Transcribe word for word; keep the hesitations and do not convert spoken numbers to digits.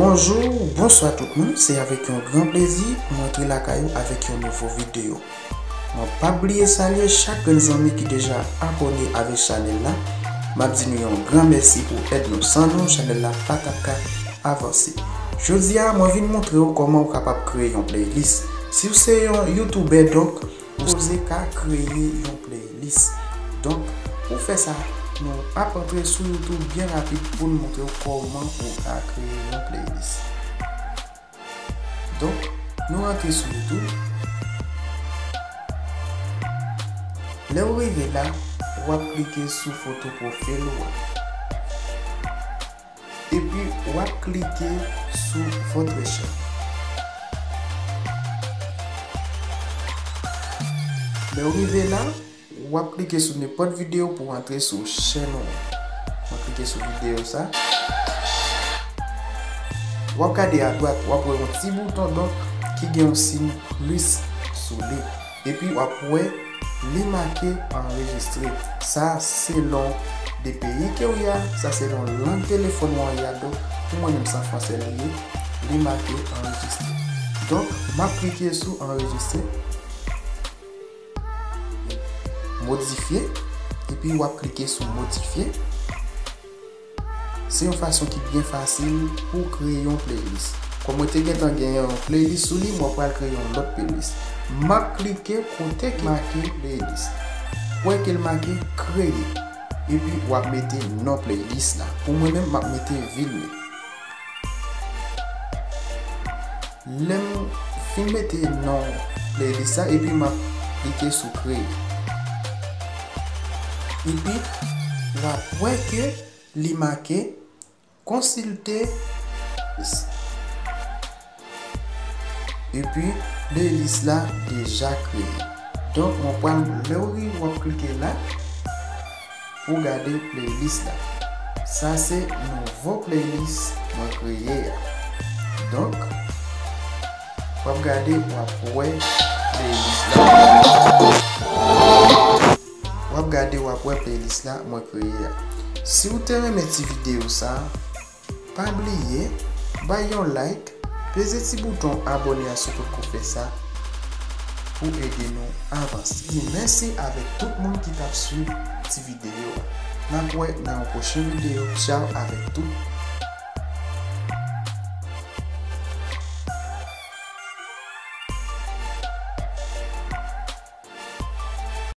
Bonjou, bonswa tout moun, se avèk yon gran plezi mwen antre lakay ou avèk yon nouvo videyo. Mwen p ap bliye salye chak grenn zanmi ki deja abòne avèk chanèl la. M ap di nou yon gran mèsi pou èd nou. San nou, chanèl la pa t ap ka avanse. Jodi a, mwen vin montre w kòman ou kapab kreye yon playlist. Si w se yon YouTuber, donk, ou sipoze ka kreye yon playlist. Donk, pou fè sa, nou ap antre sou YouTube byen rapid pou n montre w kòman ou ka kreye yon playlist. Donk, nou rantre sou YouTube. Lè w rive la, w ap klike sou foto pwofil ou a. Epi, w ap klike sou Votre chaîne. Lè w rive la, w ap klike sou nenpòt videyo pou w antre sou chèn ou an. Mwen klike sou videyo sa. W ap gade adwat, w ap wè yon ti bouton donk ki gen yon siy plis sou li. Epi w ap wè li make anrejistre. Sa selon de peyi ke w ye a, sa selon lang telefòn ou an ye a. Donk, pou mwen menm, se an fransè li ye, li make anrejistre. Donk, m ap klike sou anrejistre. Modifye, epi w ap klike sou modifye. Se yon fason ki byen fasil pou kreye yon playlist. Kòm mwen te gentan gen yon playlist sou li, mwen pral kreye yon lòt playlist. M ap klike kote ki make playlist. Wè ke l make kreye. Epi w ap mete non playlist la. Pou mwen menm, m ap mete Vilme. Lè m fin mete non playlist la, epi m ap klike sou kreye. Epi, w ap wè ke li make konsilte. Epi, playlist la deja kreye. Donk, mwen pral, lè w rive, w ap klike la pou w gade playlist la. Sa se nouvo playlist mwen kreye a. Donk, w ap gade, w ap wè playlist la. W ap gade, w ap wè playlist la mwen kreye a. Si w te renmen ti videyo sa, pa bliye bay yon like, peze ti bouton abòne a si w potko fè sa pou ede nou avanse. Di mèsi avèk tout moun ki t ap swiv ti videyo a. N ap wè nan yon pwochen videyo. Tchaw avèk tout